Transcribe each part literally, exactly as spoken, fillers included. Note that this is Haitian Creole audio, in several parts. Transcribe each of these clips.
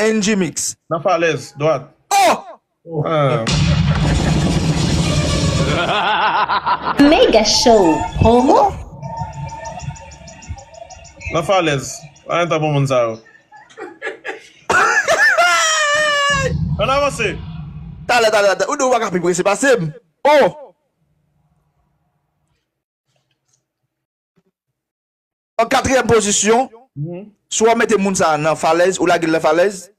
N G Mix. Nan falèz, dwat. Oh! Ah. Mega Show Promo. Nan falèz. Pa gen tan pou moun sa yo. Ann avanse. Talè, talè, talè. Ou di ou pa ka pi prese pase m. Oh! An katriyèm pozisyon, Mhm. swa w mete moun sa a nan falèz, ou lage l nan falèz,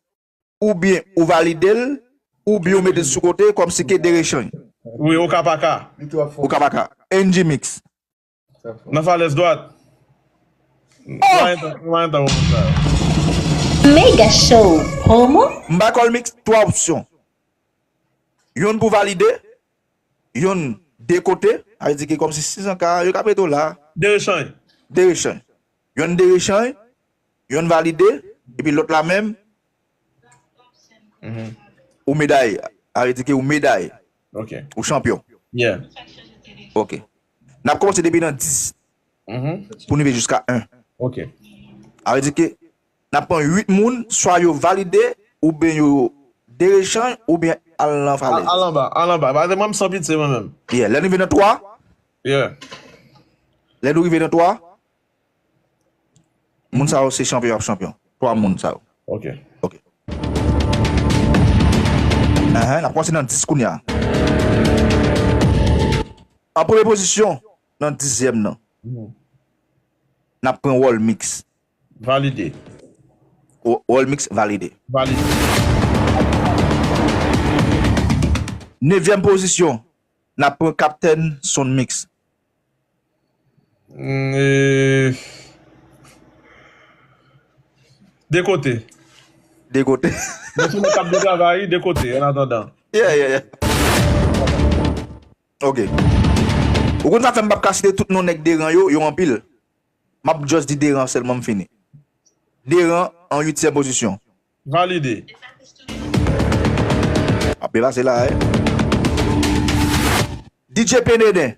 oubyen ou valide l, oubyen ou mete l sou kote, kòmsi ke de rechanj. Wi, o ka pa ka. Ou ka pa ka. N G Mix. Nan falèz dwat. Mwen tan, mwen tan moun sa. Mega Show Promo. M ba kòl Mix twa opsyon. Youn pou valide, youn de kote, sa vle di ke kòmsi si zan ka, yo ka mete w la. De rechanj. De rechanj. Youn de rechanj, youn valide, epi lòt la menm, Mhm. ou meday. Sa vle di ke ou meday, Ok. ou chanpyon. Yeah. Ok. N ap kòmanse depi nan dis Mhm. pou n rive jiska en. Ok. Sa vle di ke n ap pran uit moun, swa yo valide, oubyen yo de rechanj, oubyen al nan falèz. Al anba, al anba. Paske mwen m san pitye mwen menm. Yeah. Lè n rive nan twa, Yeah. lè nou rive nan twa, moun sa yo se chanpyon ap chanpyon. Twa moun sa yo. Ok. Ok. Ahan, n ap kòmanse nan dis kounye a. An premye pozisyon, nan dizyèm nan, Mhm. n ap pran Wòl Mix. Valide. Wo- Wòl Mix valide. Valide. Nevyèm pozisyon, n ap pran Kaptèn Sound Mix. Mm, eh, de kote. De kote. Mwen se mwen k ap de travay, de kote, an atandan. Yeah, yeah, yeah. Ok. Ou konn sa fè m p ap ka site tout non nèg Deran yo, yo anpil. M ap just di Deran sèlman m fini. Deran an uityèm pozisyon. Valide. Ap byen pase la, eh. D J Peneden.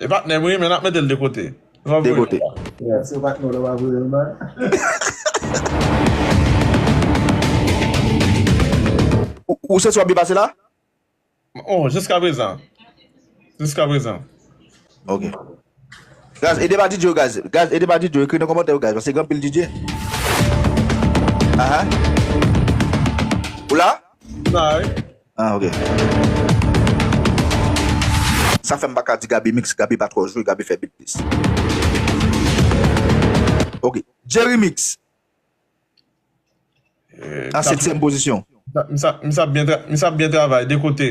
E patnè m wi, men n ap mete l de kote. N ap De voye kote. l. Yeah. Se patnè w la, w ap voye l ba. Ou, ou santi w ap byen pase la? Oh, jiska prezan. Jiska prezan. Ok. Guys, ede ba D J yo, guys. Guys, ede ba D J yo, ekri nan kòmantè yo, guys, paske gen anpil D J. Aha. Ou la? Sa, wi. Ah, ok. Sa fè m pa ka di Gaby Mix, Gaby pa twò jwe, Gaby fè beat plis. Ok. Jerry Mix. Eh, An setyèm pozisyon. Misye ap byen tra- misye ap byen travay, de kote.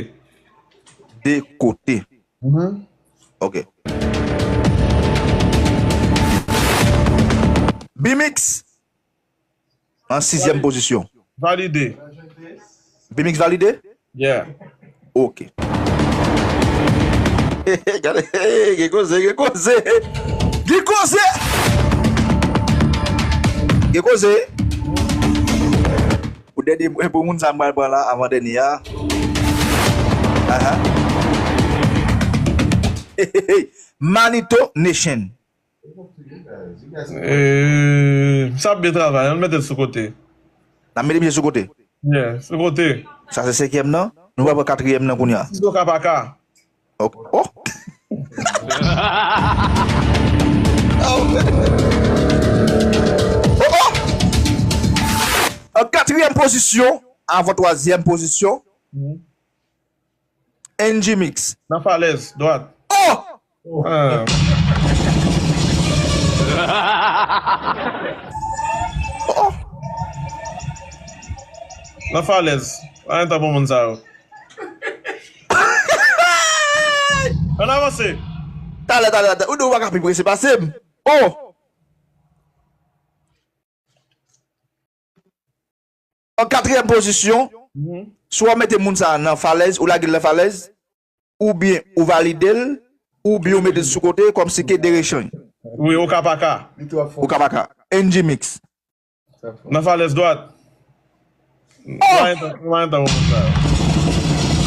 De kote. Mhm. Ok. B-Mix. An sizyèm pozisyon. Valide. B-Mix valide? Yeah. Ok. Gade, gen koze, gen koze. Gen koze. Gen koze. Pou dènye, pou moun sa m pral pran la, avan dènye a. Aha. Manito Nation. Eh, sa ap byen travay, ann mete l sou kote. N ap mete misye sou kote. Yeah, sou kote. Sa se senkyèm nan. Nou pral pran katriyèm nan kounye a. Si do ka pa ka. Ok. Oh! Oh, oh! An katriyèm pozisyon, avan twazyèm pozisyon, N G Mix. Nan falèz, dwat. Oh! Ah. Oh! Nan falèz. Pa gen tan pou moun sa yo. Ann avanse. Talè, talè, talè. Ou di ou pa ka pi prese pase m. Oh! An katriyèm pozisyon, Mhm. swa w mete moun sa a nan falèz, ou lage l nan falèz, oubyen ou valide l, oubyen ou mete l sou kote, kòmsi ke de rechanj. Wi, o ka pa ka. Li twò fò. Ou ka pa ka. N G Mix. Sa fò. Nan falèz dwat. Mwen antan, mwen antan, mwen antan.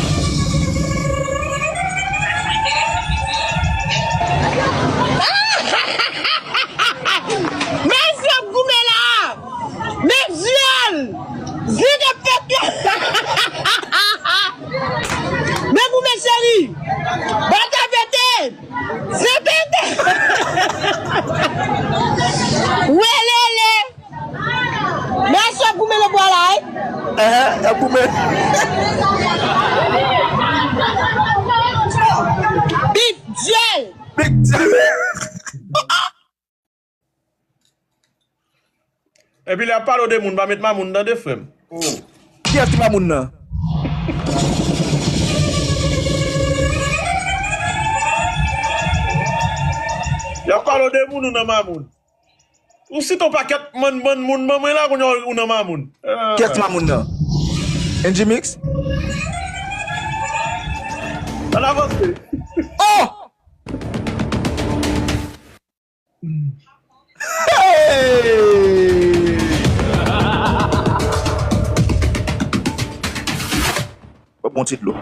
Mesye ap goumen la! Y ap goumen. Big J. Big J. Epi lè y ap pale w de moun, pa met Mamoun tande, frè m. Kiyès ki Mamoun nan? Y ap pale w de moun, ou nan Mamoun. Ou site yon pakèt mann, mann moun ban mwen la, kounye a ou nan Mamoun. Kiyès Mamoun nan? N G Mix? Ann avanse. Oh! Hey! Bon ti dlo.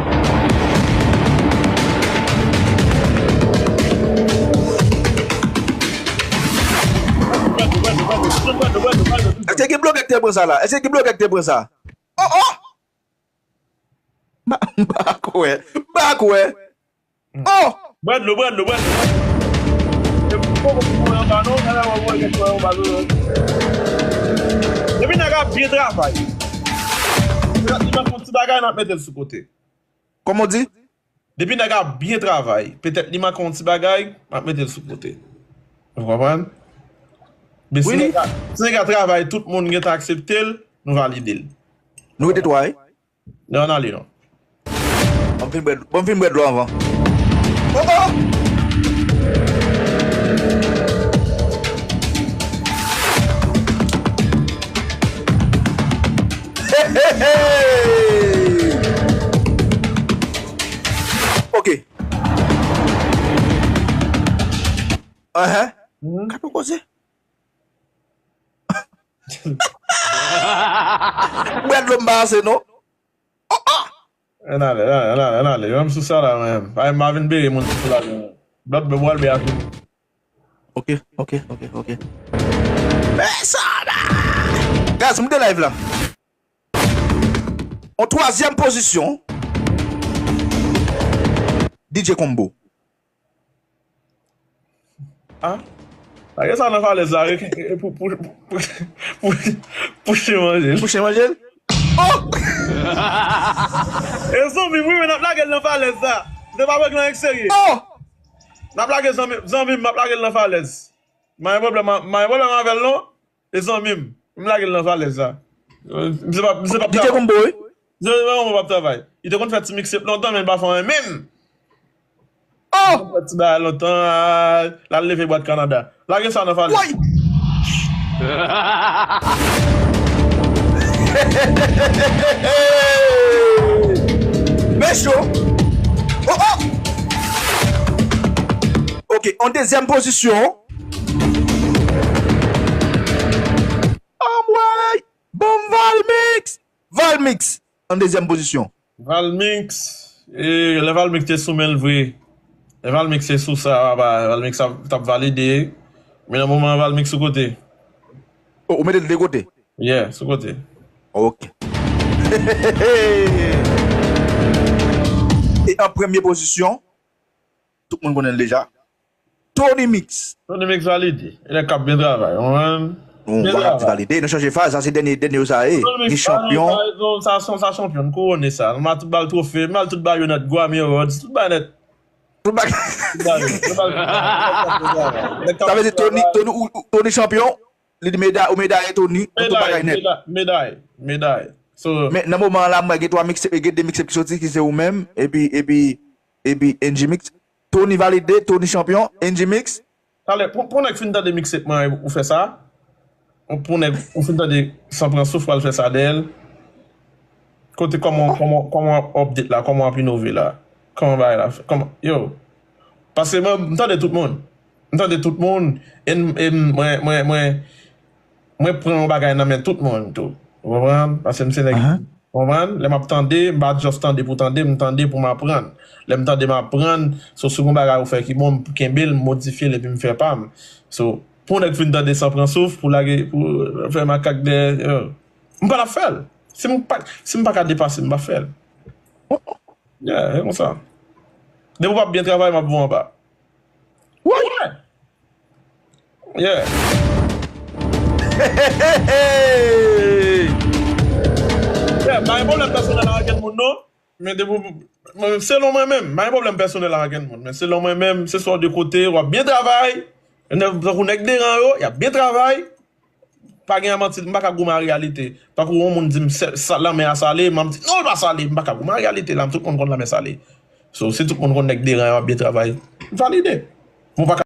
Èske gen blogè ki te pran sa la? Èske gen blogè ki te pran sa? Oh, oh! M pa kwè. M pa kwè. Oh! Bwè dlo, bwè dlo, bwè dlo. E pou poko pou mwen anba non, sa la wè wè gen twè anba non. Depi nèg ap byen travay. Li manke yon ti bagay, n ap mete l sou kote. Kòman w di? Depi nèg ap byen travay, petèt li manke yon ti bagay, m ap mete l sou kote. Ou konprann? Men si nèg la, si nèg la travay, tout moun gentan aksepte l, nou valide l. Nou rete twa, wi. Non, ann ale non. Ban m fin bwè, ban m fin bwè dlo anvan. Oh, oh! Hey, hey, hey! Ok. Ahan. Ka nou koze? Bwè dlo m pa ase non. Oh, oh! Ann ale, ann ale, ann ale, ann ale. Menm sou sa la, menm. Ay, m pa vin bere moun sou la, menm. Lòt bò, bwè dlo a fini. Ok, ok, ok, ok. Mè sa la! Guys, m de live la. An twazyèm pozisyon, D J Combo. Ah? Lage sa nan falèz la, wi. Pou, pou, pou, pou, pou chen manje l. Pou chen manje l? Oh! E zanmi m, wi, men n ap lage l nan falèz la. Se pa vre, gen anyen k serye. Oh! N ap lage zanmi, zanmi m, m ap lage l nan falèz. M pa gen pwoblèm, m pa gen pwoblèm avè l, non. E zanmi m, m lage l nan falèz la. Misye p ap, misye p ap travay. D J Combo, wi. Misye pa konn p ap travay. Li te konn fè ti mixtape lontan, men li pa fè anyen menm. Oh! Li te konn fè ti bagay lontan, ah, l al leve bwat Kanada. Lage sa nan falèz. Woy! Men cho. Oh, oh! Ok, an dezyèm pozisyon. Anmwey! Ban m Valmix! Valmix! An dezyèm pozisyon. Valmix, e, lè Valmix te sou men l vre. Lè Valmix te sou sa, apa, Valmix t ap, t ap valide. Men nan moman an, Valmix sou kote. Oh, ou mete l de kote? Yeah, sou kote. Ok. E an premye pozisyon, tout moun konnen l deja. Tony Mix. Tony Mix valide. E nèg k ap byen travay, ou konprann? Nou pa ka di valide, nou chanje faz, sa se dènye, dènye yo sa ye. Ni chanpyon. Sa, sa, sa chanpyon, n kouwone sa. Nou ba tout ba l twofe, nou ba l tout ba yo nèt, Grammy Awards, tout ba nèt. Tout ba. Tout ba yo, tout ba yo. Sa vle di Tony, Tony, ou, ou, Tony chanpyon, li di meday, ou medaye Tony, pou tout bagay nèt. Meday, meday, meday. So, men nan moman an la, mwen gen twa mixtape, gen de mixtape ki soti, ki se ou menm, epi, epi, epi N G Mix. Tony valide, Tony chanpyon, N G Mix. Talè, pou, pou nèg fin tande mixtape mwen, ou fè sa. Ou, pou nèg, ou fin tande San Pran Souf, pral fè sa dèyè l. Kote kòman, kòman, kòman w ap update la, kòman w ap inove la. Kòman bagay la fè, kòman, yo. Paske mwen, m tande tout moun. M tande tout moun. E m, e m, mwen, mwen, mwen, mwen pran yon bagay nan men tout moun tou. Ou konprann? Paske m se nèg, ou konprann? Lè m ap tande, m pa just tande pou tande, m tande pou m aprann. Lè m tande, m aprann. So, si gon bagay ou fè ki bon, m kenbe l, m modifye l, epi m fè pa m. So, pou nèg fin tande San Pran Souf, pou lage, pou fè makak dèyè, yo. M pa t ap fè l. Si m pa, si m pa ka depase, m p ap fè l. Yeah, e konsa. Depi w p ap byen travay, m ap voye w anba. Woy! Yeah. Pa gen pwoblèm pèsonèl ak ankenn moun non. Men depi mwen menm, selon mwen menm, pa gen pwoblèm pèsonèl ak ankenn moun. Men selon mwen menm, se swa de kote, w ap byen travay. Nèg tankou nèg deran yo, y ap byen travay. Pa gen manti, m pa ka goumen a reyalite. Tankou yon moun di m lanmè a sale, m ap di non, l pa sale, m pa ka goumen a reyalite la, tout moun konn lanmè sale. So, si tout moun konn nèg deran yo ap byen travay, m valide. Mwen pa ka